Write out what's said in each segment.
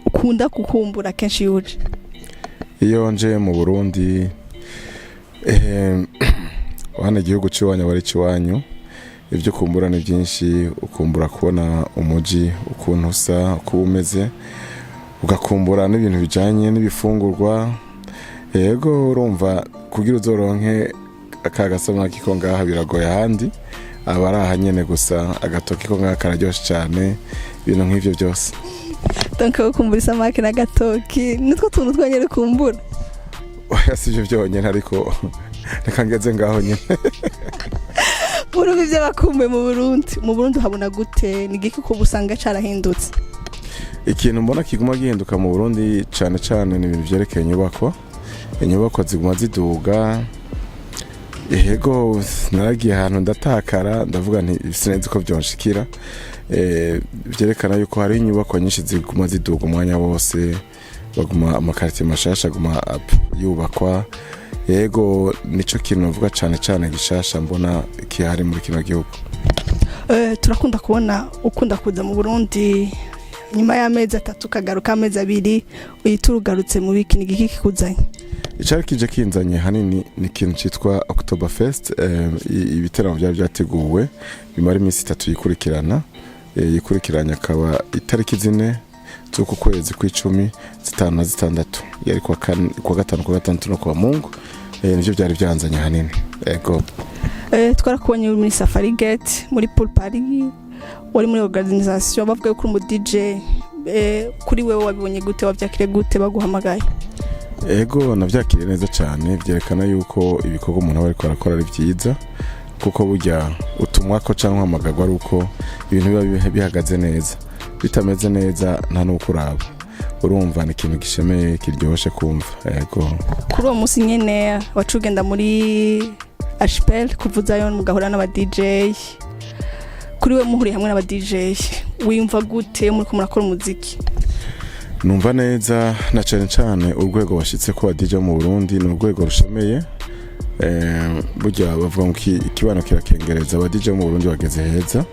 Ukunda kukumbura kenshi iyo uje? Iyo nje mu Burundi, hano igihugu c'iwanyu aba ari icy'iwanyu. Ibyo ukumbura ni byinshi. Ukumbura kubona umuji ukuntu usa, uko uba umeze, ugakumbura n'ibintu bijanye n'ibifungurwa. Yego, urumva kugira uzoronke aka gasamaki ko ngaha biragoye ahandi, aba ari aha nyene gusa. Agatoki ko ngaha kararyoshe cyane, ibintu nk'ivyo byose. Donc ukumbura isamaki n'agatoki, nitwo tuntu twonyene ukumbura? Oya, si ivyo byonyene, ariko reka ngeze ngaho nyene. Urumva ivyo bakumbuye mu Burundi, mu Burundi uhabona gute? Ni igiki kuba usanga carahindutse? Ikintu mbona kiguma gihinduka mu Burundi cane cane ni ibintu vyerekeye inyubakwa. Inyubakwa ziguma ziduga. Yego, naragiye ahantu ndatakara, ndavuga nti sinzi ko vyonshikira. Vyerekana yuko hariho inyubakwa nyinshi ziguma ziduga umwanya wose, baguma ama quartier mashasha aguma yubakwa. Yego, nico kintu navuga cane cane gishasha mbona kihari muri kino gihugu. Turakunda kubona ukunda kuza mu Burundi nyuma y'amezi 3, ukagaruka amezi 2, uhita urugarutse mu biki? Ni igiki kikuzanye? Icari kije kinzanye hanini ni ikintu citwa Oktoberfest, ibiteramo byari byateguwe bimara iminsi 3 yikurikirana, yikurikiranya, akaba itariki 4 z'uku kwezi kw'icumi, 5 na 6, yari kuwa gatanu, kuwa gatandatu no kuwa Mungu. Nivyo byari byanzanye hanini, ego. Twarakubonye uri muri Safari Gate, muri pool party, wari muri organisation, bavuga yuko uri umu DJ. Kuri wewe wabibonye gute? Wavyakiriye gute baguhamagaye? Ego, navyakiriye neza cyane. Byerekana yuko ibikorwa umuntu aba ariko arakora ari byiza, kuko burya utumwa ko cyangwa uhamagarwa ari uko ibintu biba bihagaze neza. Bitameze neza nta n'uko uraba. Urumva ni ikintu gishemeye, kiryoshye kumva, yego. Kuri uwo munsi nyene waca ugenda muri Archipel kuvuzayo, mugahura n'aba DJ. Kuri we, muhuriye hamwe n'aba DJ, wiyumva gute iyo muriko murakora umuziki? Numva neza, na cyane cyane urwego bashyitse ko DJ mu Burundi ni urwego rushemeye. Burya bavuga ngo ikibano kirakengereza. Aba DJ mu Burundi bageze heza.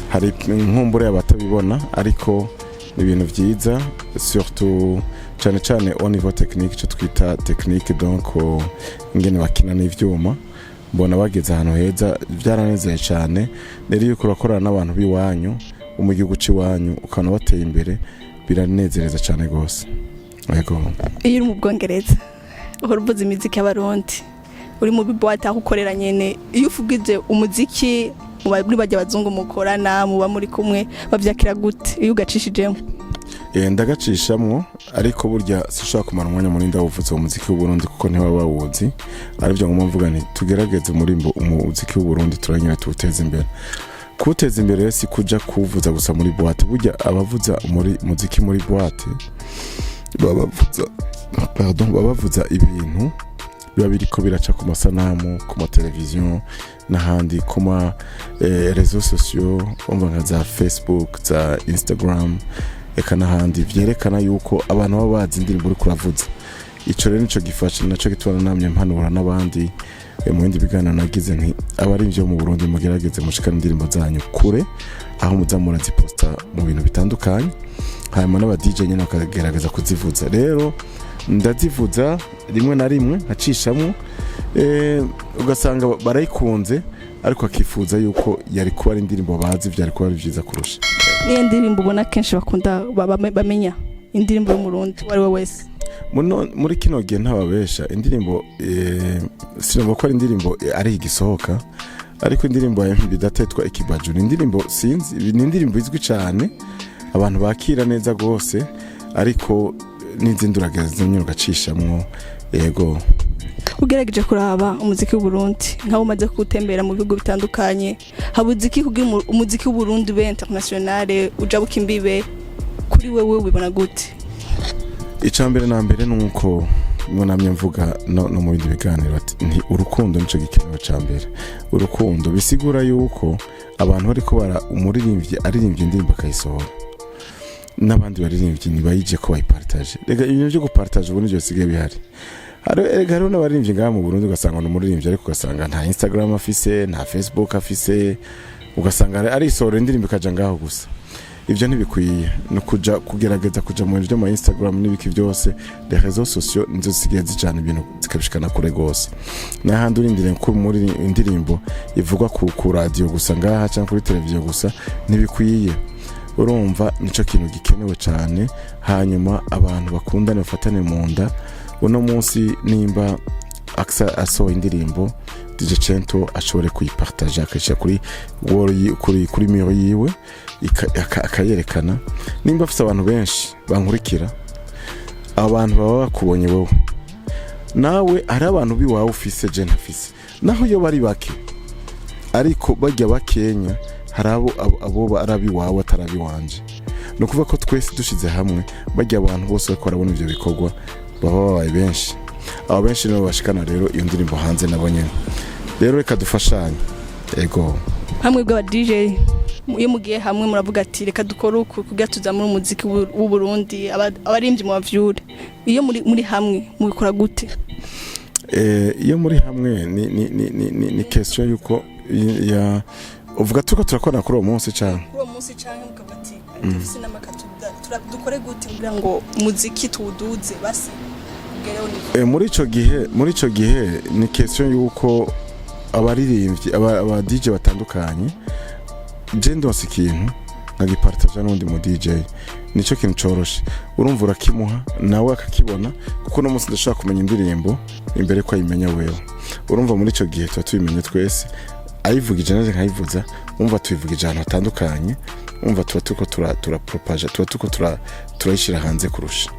Hari inkumbure abatabibona, ariko ni ibintu byiza, surtout cyane cyane au niveau technique, icyo twita technique, donc ingene bakina n'ivyuma. Mbona bageze ahantu heza, byaranezeye cyane. Rero iyo uriko urakorana n'abantu b'iwanyu, bo mu gihugu c'iwanyu, ukabona bateye imbere, biranezereza cyane rwose, yego. Iyo uri mu Bwongereza uhora uvuza imiziki y'Abarundi, uri mu boîte aho ukorera nyene, iyo uvugije umuziki muri bajya abazungu mukorana, muba muri kumwe, bavyakira gute iyo ugacishijemo? Ndagacishamwo, ariko burya sinshobora kumara umwanya munini ndawuvuza uwo muziki w'Uburundi, kuko ntibaba bawuzi. Aribyo ngomba mvuga nti tugerageze muri umuziki w'Uburundi turanyura tuwuteze imbere. Kuwuteza imbere rero si kuja kuwuvuza gusa muri boîte. Burya abavuza muri muziki muri boîte baba bavuza, pardon, baba bavuza ibintu biba biriko biraca ku masanamu, ku mateleviziyo n'ahandi, ku ma réseaux sociaux, umva nka za Facebook, za Instagram, eka n'ahandi, vyerekana yuko abantu baba bazi indirimbo uriko uravuza. Ico rero nico gifasha, naco gituma namye mpanura n'abandi, mu bindi biganiro nagize nti abarimvyi bo mu Burundi, mugerageze mushikane indirimbo zanyu kure, aho muza muraziposta mu bintu bitandukanye, hanyuma n'aba DJ nyene bakagerageza kuzivuza. Rero ndazivuza rimwe na rimwe nkacishamwo, ugasanga barayikunze, ariko akifuza yuko yari kuba ari indirimbo bazi, byari kuba ari byiza kurusha. Niyo ndirimbo ubona kenshi bakunda bamenya indirimbo y'Umurundi uwo ari we wese? Muri kino gihe, ntababesha, indirimbo, sinumva ko ari indirimbo, ari igisohoka, ariko indirimbo ya MB Data yitwa Ikibaju ni indirimbo, sinzi, ni indirimbo izwi cyane, abantu bakira neza rwose, ariko n'izindi uragerageza nyine ugacishamwo, yego. Ugerageje kuraba umuziki w'Uburundi, nkaho umaze kuwutembera mu bihugu bitandukanye, habuze iki kugira umuziki w'Uburundi ube international, ujabuka imbibe? Kuri wewe ubibona gute? Icya mbere na mbere ni uko namye mvuga no mu bindi biganiro ati nti urukundo nico gikenewe cya mbere. Urukundo bisigura yuko abantu bariko bara umuririmbyi aririmbye indirimbo akayisohora, n'abandi baririmbyi ntibayije ko bayipartage. Rega ibintu byo gupartage ubu nivyo bisigaye bihari. Erega hariho n'abaririmbyi ngaha mu Burundi, ugasanga ni umuririmbyi ariko ugasanga nta Instagram afise, nta Facebook afise, ugasanga arisohora indirimbo ikaja ngaho gusa. Ivyo ntibikwiye, ni kuja kugerageza kuja mu bintu vyo ma Instagram n'ibiki byose. Les réseaux sociaux nizo zisigaye zijana ibintu zikabishikana kure gose. N'ahandi urindiriye ko muri indirimbo ivugwa ku radio gusa ngaha cyangwa kuri televiziyo gusa, ntibikwiye. Urumva nico kintu gikenewe cyane. Hanyuma abantu bakundane, bafatane mu nda. Uno munsi nimba Aksa asohoye indirimbo, DJ Cento ashobore kuyipartager, akayishyira kuri wall kuri mur yiwe, akayerekana. Nimba afise abantu benshi bankurikira, abantu baba bakubonye wowe, nawe hari abantu biwawe ufise je ntafise, naho iyo bari bake, ariko bajya bakenya, hari abo ari abiwawe atari abiwanje. Ni ukuvuga ko twese dushize hamwe, bajya abantu bose bariko barabona ivyo bikorwa baba babaye benshi. Abo benshi nibo bashikana rero iyo ndirimbo hanze nabo nyene. Rero reka dufashanye, ego. Hamwe bw'aba DJ, iyo mugiye hamwe muravuga ati: "Reka dukore uku kugira tuzamure umuziki w'u Burundi, abaririmbyi mu bavyure." Iyo muri hamwe mubikora gute? Iyo muri hamwe ni question yuko ya uvuga turiko turakorana kuri uwo munsi cyane. Kuri uwo munsi canke mukavuga ati: "Dufise inama, dukore gute kugira ngo umuziki tuwuduze basi ugereho ni?" Muri ico gihe ni question yuko abaririmbyi, aba DJ batandukanye, je ndonse ikintu nkagipartaja n'undi mu DJ, nico kintu coroshe. Urumva urakimuha nawe akakibona, kuko uno munsi ndashobora kumenya indirimbo imbere ko ayimenya wewe. Urumva muri ico gihe tuba tubimenye twese, ayivugije naje nkayivuza, umva tuyivugije ahantu hatandukanye, umva tuba turiko turapropaja, tuba turiko turayishira hanze kurusha.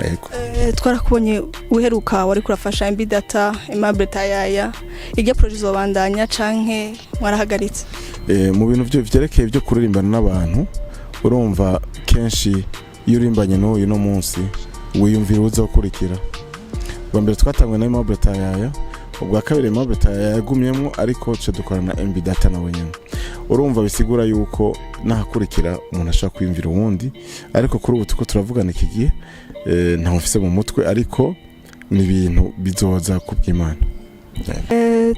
Yego. Twarakubonye uheruka wari kurafasha MB Data, Aimable Tayaya. Iryo projet izobandanya canke mwarahagaritse? Mu bintu vyerekeye byo kuririmbana n'abantu, urumva kenshi iyo urimbanye n'uyu no munsi wiyumvira uzokurikira. Ubwa mbere twatanguye na Aimable Tayaya, ubwa kabiri Aimable Tayaya yagumyemwo, ariko ce dukorana na MB Data nawe nyene. Urumva bisigura yuko nahakurikira umuntu ashobora kwiyumvira uwundi, ariko kuri ubu turiko turavugana iki gihe, ntawe mfise mu mutwe, ariko ni ibintu bizoza kubw'Imana.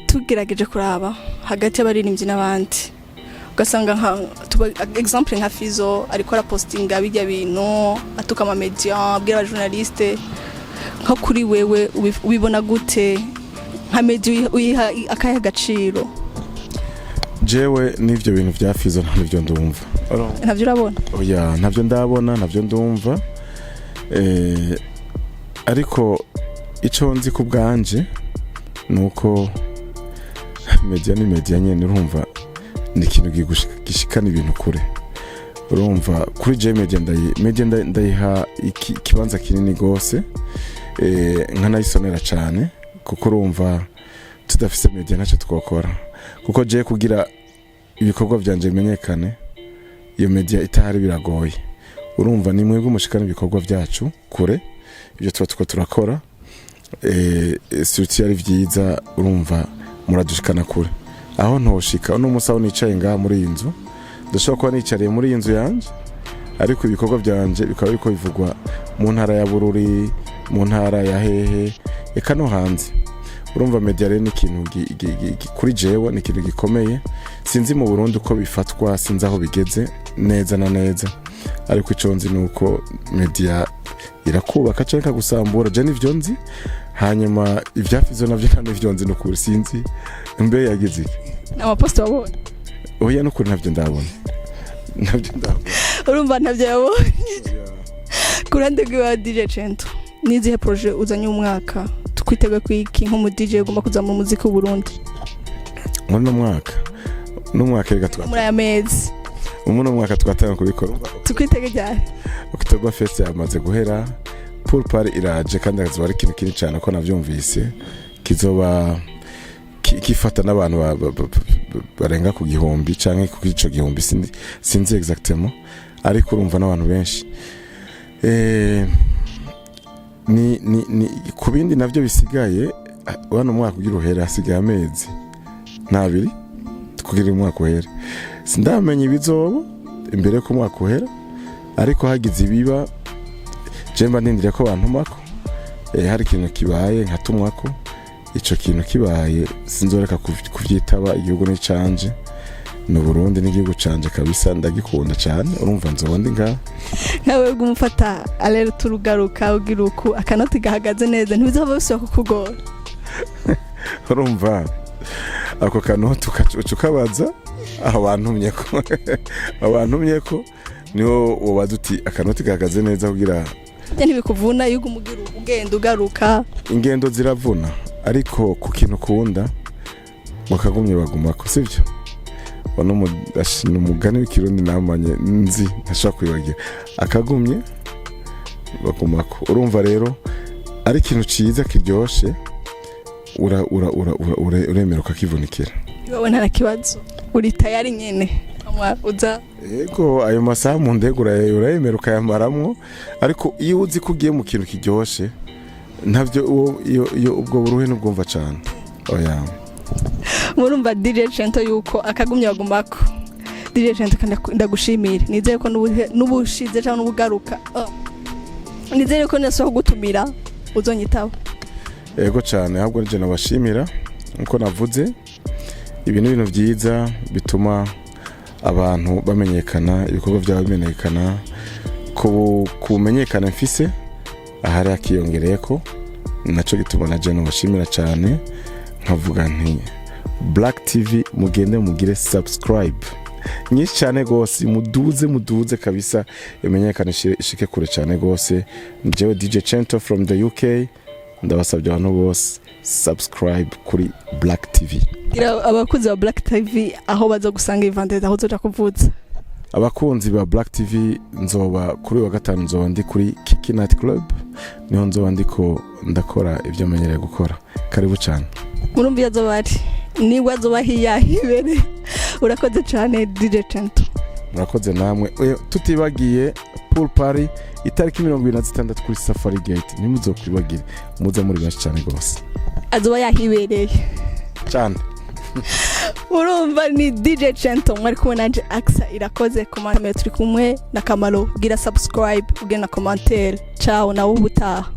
Tugerageje kuraba hagati y'abaririmbyi n'abandi, ugasanga nka tuba exemple nka Fizo ariko arapostinga bijya bintu, atuka ama media, abwira abajournaliste. Nko kuri wewe ubibona gute? Nka media uyiha akahe gaciro? Jewe n'ivyo bintu vya Fizo nta nivyo ndumva. Ntavyo urabona? Oya, ntabyo ndabona, ntabyo ndumva. Ariko icyo nzi ku bwanje ni uko media ni media nyene. Urumva ni ikintu gishikana ibintu kure. Urumva kuri je media ndayiha ikibanza kinini gose, nkanayisonera cyane, kuko urumva tudafise media ntacyo twokora, kuko je kugira ibikorwa byanje bimenyekane, iyo media itahari biragoye. Urumva ni mwebwe mushikana ibikorwa byacu kure, ibyo tuba tuko turakora, surtout ari vyiza. Urumva muradushikana kure aho ntoshika. Uno munsi aho nicaye ngaha muri iyi nzu, ndashobora kuba nicariye muri iyi nzu yanje, ariko ibikorwa byanje bikaba biriko bivugwa mu ntara ya Bururi, mu ntara ya hehe, eka no hanze. Urumva media rero ni ikintu kuri jewe ni ikintu gikomeye. Sinzi mu Burundi uko bifatwa, sinzi aho bigeze neza na neza, ariko ico nzi ni uko media irakubaka canke ikagusambura. Je nivyo nzi. Hanyuma ibya Fizo navyo nta nivyo nzi, nukuri sinzi mbe yagize iki. Amaposte wabonye? Oya, nukuri ntavyo ndabona, ntavyo ndabona. Urumva ntavyo yabonye. Ku ruhande rw'iwa DJ Cento, n'izihe projet uzanye umwaka? Twitege kwiki nk'umu DJ ugomba kuzamura umuziki w'u Burundi? Muri uno mwaka n'umwaka reka twa Muri aya mezi. Muri uno mwaka twatanga kubikora. Tukwitege cyane. October Fest yamaze guhera, Pool Party iraje, kandi akazoba ari ikintu kinini cyane ko navyumvise kizoba gifata n'abantu barenga ku 1000 canke ku ico gihumbi, sinzi exactement, ariko urumva n'abantu benshi. Ni ku bindi navyo bisigaye wano mwaka ugira uhere, hasigaye amezi ntabiri kugira umwaka uhere. Sindamenya ibizoba imbere yuko umwaka uhera, ariko hagize ibiba je mba ndindiriye ko bantumako. Hari ikintu kibaye nkatumwako, ico kintu kibaye sinzoreka kuvyitaba. Igihugu ni canje. Ni Burundi, n'igihugu canje kabisa, ndagikunda cyane. Urumva nzoba ndi ngaha. Nkawe umufata aller turugaruka ugira uku akanoti gahagaze neza, ntibizaba bisubira kukugora? Urumva ako kanoti uca ukabaza aho bantumye ko, aho bantumye ko niho wobaza uti akanoti gahagaze neza kugira. Burya ntibikuvuna iyo uguma ugira ugenda ugaruka? Ingendo ziravuna, ariko ku kintu ukunda bakagumye bagumako, sibyo? Ni umugani w'Ikirundi namanye nzi, ntashobora kwibagira: akagumye bagumako. Urumva rero ari ikintu ciza kiryoshe, uremera ukakivunikira. Iwawe nta kibazo, uri tayari nyene uza? Yego, ayo masaha mu ndege urayemera ukayamaramwo, ariko iyo uzi ko ugiye mu kintu kiryoshe, ntabyo iyo ubwo buruhe ntubwumva cane, oya. Murumva DJ Cento yuko akagumye bagumako. DJ Cento, kandi ndagushimire. Nizeye ko n'ubushize cyangwa n'ubugaruka, oh, nizeye ko nasubira kugutumira uzonyitaba. Yego cyane, ahubwo nije nabashimira. Nkuko navuze, ibi ni ibintu byiza bituma abantu bamenyekana, ibikorwa byabo bimenyekana. Ku bumenyekana mfise ahari hakiyongereye ko nacyo gituma na je nabashimira cyane, nkavuga nti Black TV, mugende mugire subscribe nyinshi cyane gose, muduze muduze kabisa, imenyekane, ishike kure cyane gose. Jewe DJ Cento from the UK, ndabasabye abantu bose subscribe kuri Black TV. Gira abakunzi ba Black TV aho baza gusanga ivandezi, aho uzoja kuvuza. Abakunzi ba Black TV, nzoba kuri uyu wa gatanu, nzoba ndi kuri Kiki Night Club, niho nzoba ndiko ndakora ibyo menyereye gukora. Karibu cyane. Murumva iyo azoba ari, niba azoba hiyahibere. Urakoze cyane, DJ Cento. Murakoze namwe. Tutibagiye pool party itariki 26 kuri Safari Gate, ntimuzokwibagire, muze muri benshi cyane rwose. Azoba yahibereye. Cyane. Urumva ni DJ Cento, mwari kumwe nanje Axa Irakoze. Commentaire, turi kumwe na Kamaro. Gira subscribe, ugena commentaire. Ciao, nawe ubutaha.